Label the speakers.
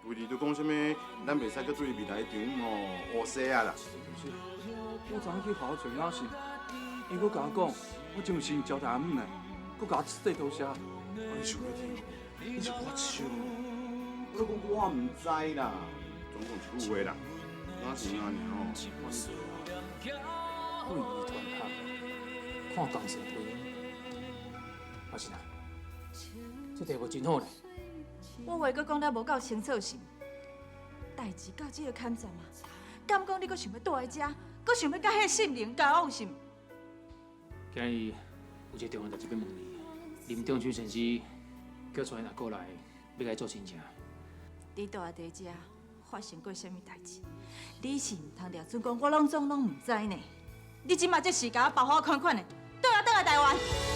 Speaker 1: 为你就講啥物，咱袂使閣對未來的丈母吼烏西啊啦。
Speaker 2: 是，我昨昏去學校揣阿信，伊閣共我講，我真有心交代阿姆呢，閣共我說多謝。
Speaker 1: 啊，你想欲聽？你是我笑，我講我毋知啦，總共一句話啦，哪是按呢吼？
Speaker 3: 我是對遺傳學，看共性婚姻，阿信啊，這題目真好呢。
Speaker 4: 我話閣講得無夠清楚是毋？代誌到這個坎站啊，敢講你閣想欲蹛佇遮，閣想欲佮彼个心靈交往是毋？
Speaker 3: 今日有一个重要代誌欲問你，林中秋先生叫帶𪜶阿哥來，欲共伊做親情。
Speaker 4: 你蹛佇遮發生過啥物代誌？你是毋通掠準講，我攏總攏毋知呢。你這馬這時共我包好款款的，轉來轉來台灣。